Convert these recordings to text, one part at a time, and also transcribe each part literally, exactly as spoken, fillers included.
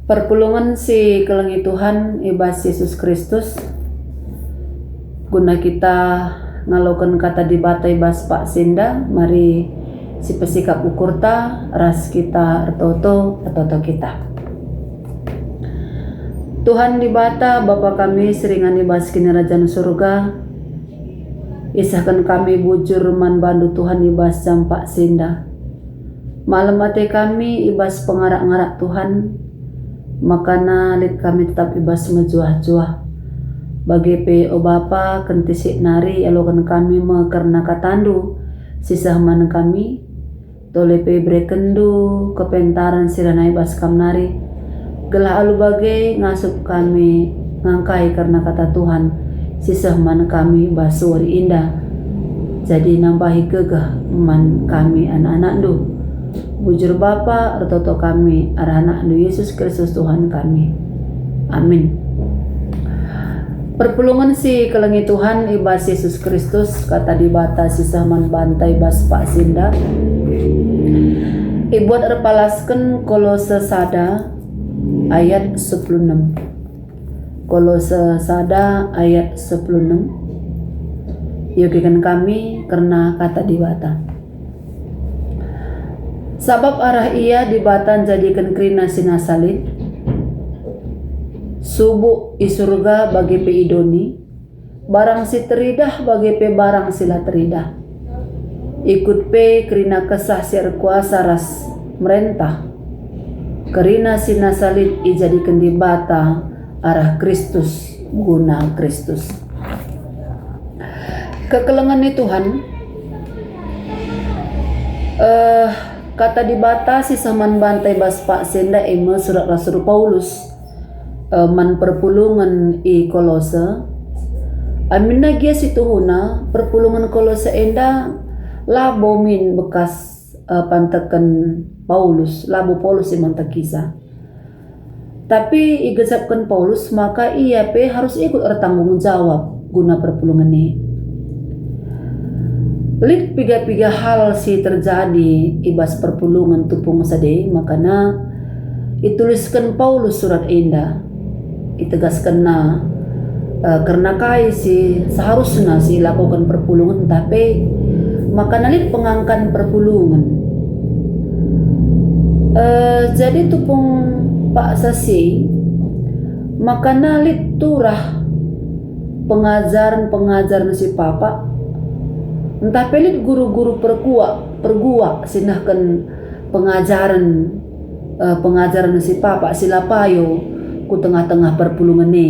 Perpulungen si kelengi Tuhan i bas Yesus Kristus, guna kita ngaloken Kata Dibata i bas paksa enda, mari sipesikap ukurta ras kita ertoto, ertoto kita. Tuhan Dibata, Bapa kami si ringan i bas Kinirajan Surga, isehken kami bujur man bandu Tuhan i bas jam paksa enda. Malem ate kami i bas pengarak-ngarak Tuhan, makana lit kami tetap i bas mejuah-juah. Bage pe, o Bapa, kentisik nari ialoken kami me kerna katandu si seh man kami, tole pe iberekenndu kepentaren si rana i bas kam nari, gelah alu bage ngasup kami ngangkai kerna kata Tuhan si seh man kami bas wari enda. Jadi nambahi gegeh man kami anak-anakndu. Bujur Bapa, ertoto kami arah anakndu Yesus Kristus Tuhan kami. Amin. Perpulungen si kelengi Tuhan i bas Yesus Kristus, Kata Dibata si seh man banta i bas paksa enda ibuat erpalasken Kolose sada ayat sepuluh enem. Kolose sada ayat sepuluh enem. Iogeken kami kerna Kata Dibata. Sabap arah Ia Dibata njadiken kerina si nasa lit, subuk i Surga bage pe i doni, barang si teridah bage pe barang si la teridah. Ikut pe kerina Kesah si erkuasa ras merentah. Kerina si nasa lit ijadiken Dibata arah Kristus, guna Kristus. Kekelengen ni Tuhan, eh, Kata Dibata si seh man banta i bas paksa enda e me surat Rasul Paulus, eh, man perpulungen i Kolose. Aminna gia situhuna, perpulungen Kolose enda labo min bekas, eh, panteken Paulus, labo Paulus si mantekisa. Tapi igejapken Paulus maka ia pe harus ikut ertanggung jawab guna perpulungen e. Lit piga-piga hal si terjadi i bas perpulungen tupung sade, makana itulisken Paulus surat enda. Itegaskenna, eh, kerna kai si seharusna si ilakoken perpulungen, ntah pe makana lit pengangkan perpulungen. Eh, jadi tupung paksa si, makana lit turah pengajaren-pengajaren si papak, ntah pe lit guru-guru perguak, perguak si nehken pengajaren, eh, pengajaren si papak si la payo ku tengah-tengah perpulungen e.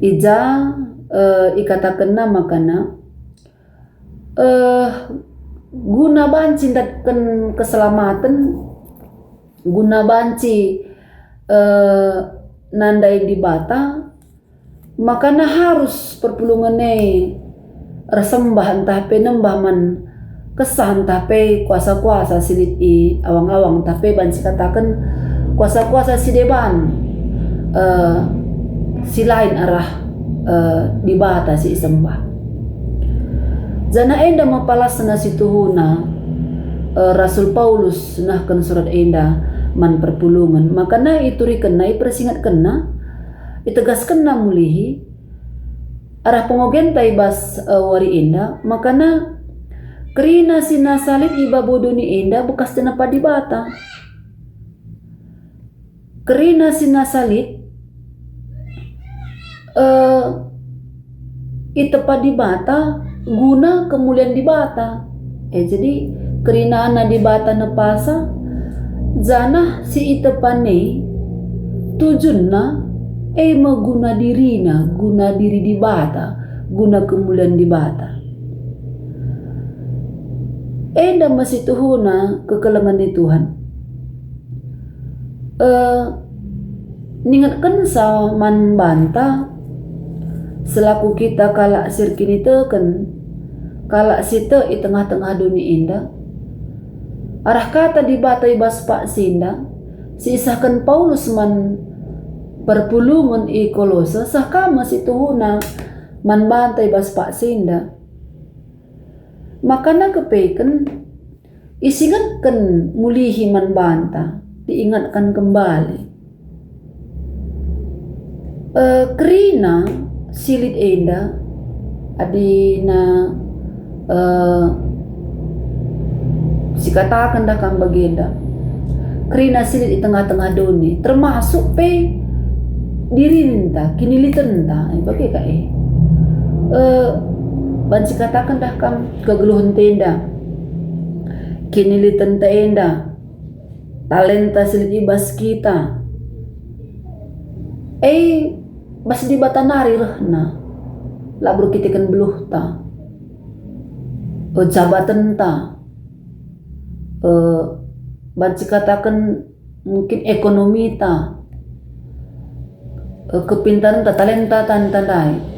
I ja, eh, ikatakenna makana, eh, guna banci ndatken keselamaten, guna banci, eh, nandai Dibata, makana harus perpulungen e ersembah ntah pe nembah man kesah ntah pe kuasa-kuasa si lit i awang-awang, ntah pe banci kataken kuasa-kuasa si deban, eh, si lain arah, eh, Dibata si isembah. Janah enda me palasna si tuhuna, eh, Rasul Paulus nehken surat enda man perpulungen, makana iturikenna, ipersingetkenna, itegaskenna mulihi arah pengogenta i bas, eh, wari enda, makana kerina si nasa lit i babo doni enda bekas tinepa Dibata. Kerina si nasa lit, eh, itepa Dibata guna kemulian Dibata. Eh, jadi kerinana Dibata nepasa, janah si itepa e tujunna, e me guna dirina, guna diri Dibata, guna kemulian Dibata. Enda me si tuhuna kekelengen ni Tuhan. Eh, ningetkensa man banta, selaku kita kalak si erkiniteken, kalak si tek i tengah-tengah doni enda, arah kata Dibata i bas paksa enda, si isehken Paulus man perpulungen i Kolose, seh ka me si tuhuna man banta i bas paksa enda. Makana kepeken, isingetken mulihi man banta, diingatkan kembali. Eh, kerina silit enda, adina, eh, sikataken dah kam bagenda. Kerina silit i tengah-tengah doni, termasuk pe dirinta, kinilitenta, eh, bage ka, eh. Eh, banci kataken dah kam kegeluhenta enda, kinilitenta enda, talenta silit i bas kita. Eh, bas Dibata nari rehna, labo erkiteken beluhta, eh, jabatenta, eh, banci kataken mungkin ekonomita, eh, kepintarenta, talenta tanda-tandai.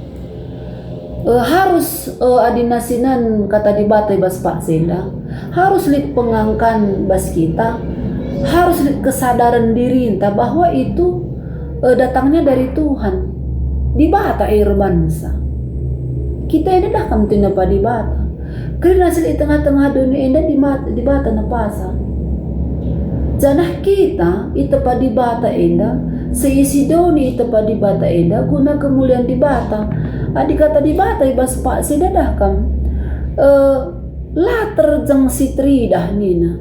Eh, harus, eh, adina sinan kata Dibata i bas paksa enda, harus lit pengangkan bas kita, harus lit kesadaran dirinta bahwa itu, eh, datangnya dari Tuhan. Dibata e erbansa. Kita enda dah kam tinepa Dibata. Kerina silit i tengah-tengah doni enda Dima-, Dibata nepasa. Janah kita itepa Dibata enda, seisi doni itepa Dibata enda guna kemulian Dibata. Adi kata Dibata i bas paksa enda dah kam, eh, la terjeng si teridah nina.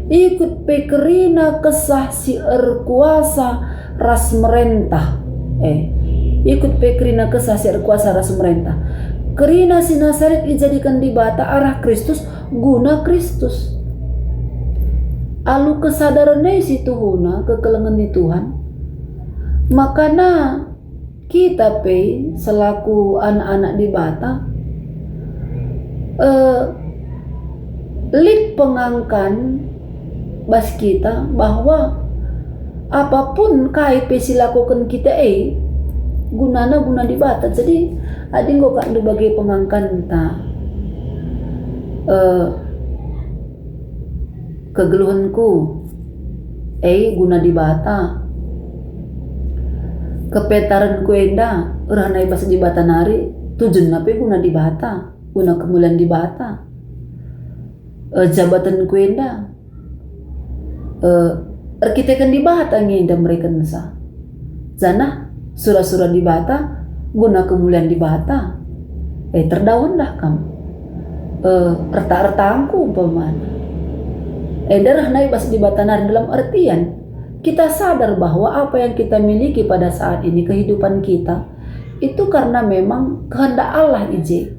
Ikut pe kerina kesah si erkuasa ras merentah. Eh, ikut pe kerina kesah si erkuasa ras merentah. Kerina si Nasaret ijadiken Dibata arah Kristus guna Kristus. Alu kesadaran e si tuhuna kekelengen ni Tuhan, makana kita pe selaku anak-anak Dibata, eh, lit pengangkan bas kita bahwa apapun kai pe si lakoken kita e, gunana guna Dibata. Jadi, adi enggo kak ndu bage pengangkanta, eh, kegeluhenku e guna Dibata, kepintarenku enda rehna i bas Dibata nari, tujunna pe guna Dibata, guna kemulian Dibata. Eh, jabatenku enda, eh, erkiteken Dibata nge enda merekensa. Janah sura-sura Dibata guna kemulian Dibata. Eh, terdaunlah kam. Eh, erta-ertangku umpamana. Enda rehna i bas Dibata nari dalam artian kita sadar bahwa apa yang kita miliki pada saat ini, kehidupan kita, itu karena memang kehendak Allah i je.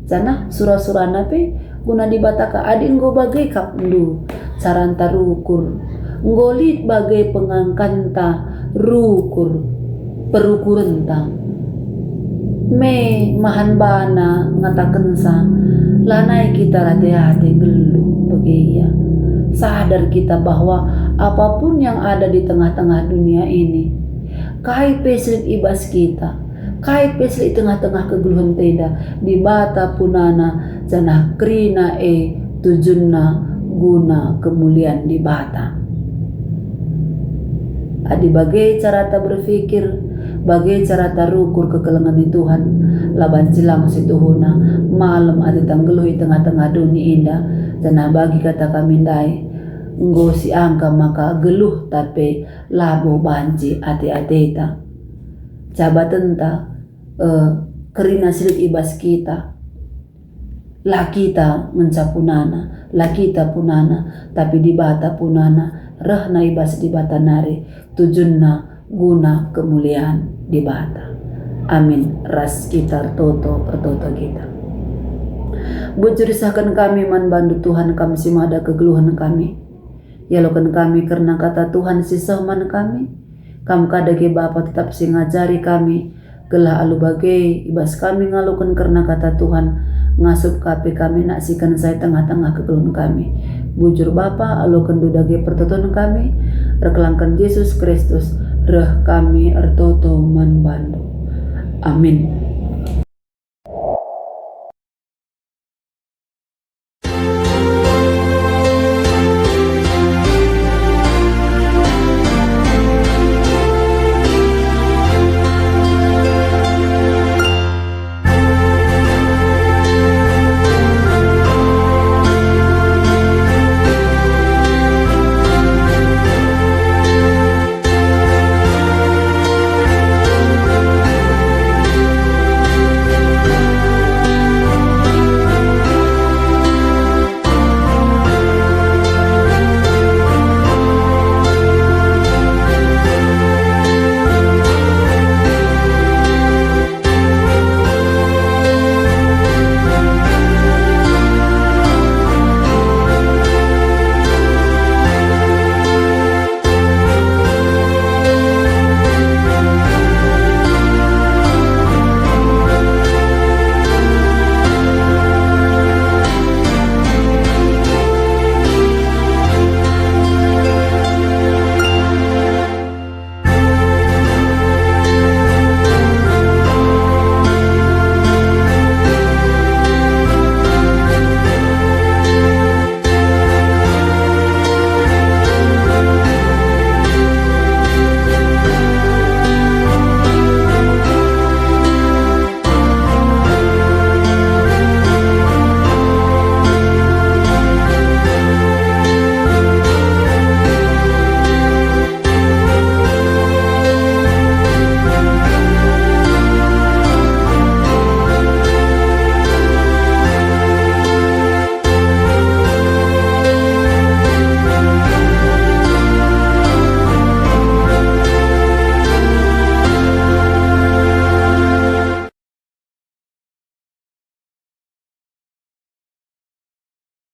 Janah sura-surana pe guna Dibata ka. Adi enggo bage kap ndu caranta rukur, enggo lit bage pengangkanta rukur, perukurenta. Me mahan bana ngatakensa, lanai kita rate-ate nggeluh bage ia. Sadar kita bahwa apapun yang ada di tengah-tengah dunia ini, kai pe si lit i bas kita, kai pe si lit i tengah-tengah kegeluhenta enda, Dibata punana, janah kerina e tujunna guna kemulian Dibata. Adi bage carata berpikir, bage carata rukur kekelengen ni Tuhan, la banci lang si tuhuna malem ateta nggeluh i tengah-tengah doni enda, janah bagi kata kami ndai, enggo siangka maka geluhta pe labo banci ate-ateta. Jabatenta, eh, kerina si lit i bas kita. La kita ngenca punana, la kita punana, tapi Dibata punana, rehna i bas Dibata nari, tujunna guna kemulian Dibata. Amin. Ras kita ertoto, ertoto kita. Bujur isahken kami man bandu Tuhan, Kam si mada kegeluhen kami. Ialoken kami kerna kata Tuhan si seh man kami. Kam ka dage Bapa tetap si ngajari kami, gelah alu bage i bas kami ngaloken kerna kata Tuhan, ngasup ka pe kami naksiken sa i tengah-tengah kegeluhen kami. Bujur Bapa, alokenndu dage pertoton kami, erkelangken Jesus Kristus, reh kami ertoto man bandu. Amin.